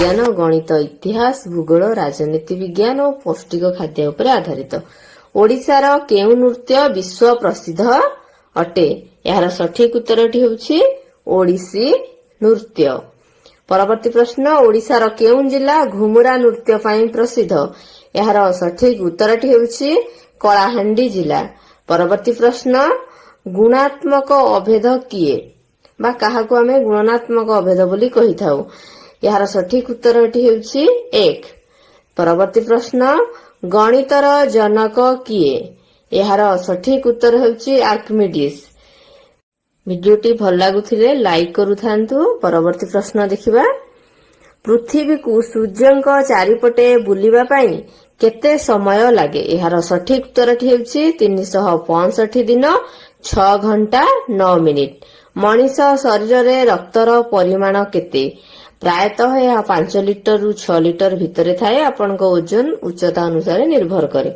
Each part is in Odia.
ବିଜ୍ଞାନ, ଗଣିତ, ଇତିହାସ, ଭୂଗୋଳ, ରାଜନୀତି ବିଜ୍ଞାନ ଓ ପୌଷ୍ଟିକ ଖାଦ୍ୟ ଉପରେ ଆଧାରିତ। ଓଡ଼ିଶାର କେଉଁ ନୃତ୍ୟ ବିଶ୍ୱ ପ୍ରସିଦ୍ଧ ଅଟେ? ଏହାର ସଠିକ ଉତ୍ତରଟି ହେଉଛି ଓଡ଼ିଶୀ ନୃତ୍ୟ। ପରବର୍ତ୍ତୀ ପ୍ରଶ୍ନ, ଓଡ଼ିଶାର କେଉଁ ଜିଲ୍ଲା ଘୁମୁରା ନୃତ୍ୟ ପାଇଁ ପ୍ରସିଦ୍ଧ? ଏହାର ସଠିକ ଉତ୍ତରଟି ହେଉଛି କଳାହାଣ୍ଡି ଜିଲ୍ଲା। ପରବର୍ତ୍ତୀ ପ୍ରଶ୍ନ, ଗୁଣାତ୍ମକ ଅଭେଦ କିଏ ବା କାହାକୁ ଆମେ ଗୁଣନାତ୍ମକ ଅଭେଦ ବୋଲି କହିଥାଉ? ଏହାର ସଠିକ ଉତ୍ତରଟି ହେଉଛି 1। ପରବର୍ତ୍ତୀ ପ୍ରଶ୍ନ, ଗଣିତର ଜନକ କିଏ? ଏହାର ସଠିକ ଉତ୍ତର ହେଉଛି ଆର୍କିମିଡିସ୍। ଭିଡିଓଟି ଭଲ ଲାଗୁଥିଲେ ଲାଇକ୍ କରୁଥାନ୍ତୁ। ପରବର୍ତ୍ତୀ ପ୍ରଶ୍ନ ଦେଖିବା। ପୃଥିବୀକୁ ସୂର୍ଯ୍ୟଙ୍କ ଚାରିପଟେ ବୁଲିବା ପାଇଁ କେତେ ସମୟ ଲାଗେ? ଏହାର ସଠିକ ଉତ୍ତରଟି ହେଉଛି 365 ଦିନ 6 ଘଣ୍ଟା 9 ମିନିଟ। ମଣିଷ ଶରୀରରେ ରକ୍ତର ପରିମାଣ କେତେ? ପ୍ରାୟତଃ ଏହା 5 ଲିଟରରୁ 6 ଲିଟର ଭିତରେ ଥାଏ। ଆପଣଙ୍କ ଓଜନ, ଉଚ୍ଚତା ଅନୁସାରେ ନିର୍ଭର କରେ।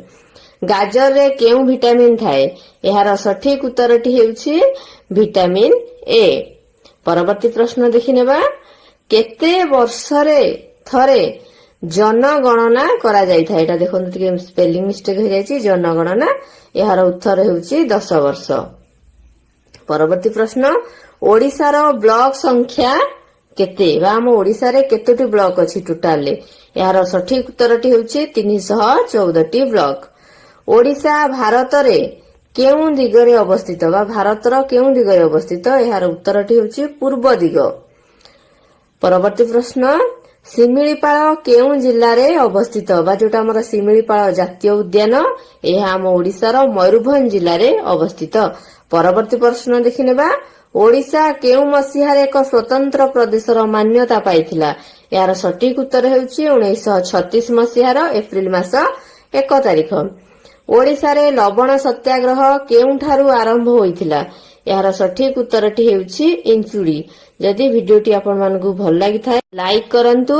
ଗାଜରରେ କେଉଁ ଭିଟାମିନ୍ ଥାଏ? ଏହାର ସଠିକ ଉତ୍ତରଟି ହେଉଛି ଭିଟାମିନ୍ ଏ। ପରବର୍ତ୍ତୀ ପ୍ରଶ୍ନ ଦେଖିନେବା। କେତେ ବର୍ଷରେ ଥରେ ଜନଗଣନା କରାଯାଇଥାଏ? ଏଇଟା ଦେଖନ୍ତୁ, ଟିକେ ସ୍ପେଲିଂ ମିଷ୍ଟେକ୍ ହେଇଯାଇଛି। ଜନଗଣନା, ଏହାର ଉତ୍ତର ହେଉଛି 10 ବର୍ଷ। ପରବର୍ତ୍ତୀ ପ୍ରଶ୍ନ, ଓଡ଼ିଶାର ବ୍ଲକ ସଂଖ୍ୟା କେତେ ବା ଆମ ଓଡ଼ିଶାରେ କେତୋଟି ବ୍ଲକ ଅଛି ଟୋଟାଲରେ? ଏହାର ସଠିକ ଉତ୍ତରଟି ହେଉଛି 314ଟି ବ୍ଲକ। ଓଡ଼ିଶା ଭାରତରେ କେଉଁ ଦିଗରେ ଅବସ୍ଥିତ ବା ଭାରତର କେଉଁ ଦିଗରେ ଅବସ୍ଥିତ? ଏହାର ଉତ୍ତରଟି ହେଉଛି ପୂର୍ବ ଦିଗ। ପରବର୍ତ୍ତୀ ପ୍ରଶ୍ନ, ଶିମିଳିପାଳ କେଉଁ ଜିଲ୍ଲାରେ ଅବସ୍ଥିତ ବା ଯୋଉଟା ଆମର ଶିମିଳିପାଳ ଜାତୀୟ ଉଦ୍ୟାନ? ଏହା ଆମ ଓଡ଼ିଶାର ମୟୂରଭଞ୍ଜ ଜିଲ୍ଲାରେ ଅବସ୍ଥିତ। ପରବର୍ତ୍ତୀ ପ୍ରଶ୍ନ ଦେଖିନେବା। ଓଡ଼ିଶା କେଉଁ ମସିହାରେ ଏକ ସ୍ୱତନ୍ତ୍ର ପ୍ରଦେଶର ମାନ୍ୟତା ପାଇଥିଲା? ଏହାର ସଠିକ ଉତ୍ତର ହେଉଛି 1936 ମସିହାର ଏପ୍ରିଲ ମାସ 1 ତାରିଖ। ଓଡ଼ିଶାରେ ଲବଣ ସତ୍ୟାଗ୍ରହ କେଉଁଠାରୁ ଆରମ୍ଭ ହୋଇଥିଲା? ଏହାର ସଠିକ ଉତ୍ତରଟି ହେଉଛି ଇଞ୍ଚୁଡ଼ି। ଯଦି ଭିଡିଓଟି ଆପଣମାନଙ୍କୁ ଭଲ ଲାଗିଥାଏ, ଲାଇକ୍ କରନ୍ତୁ।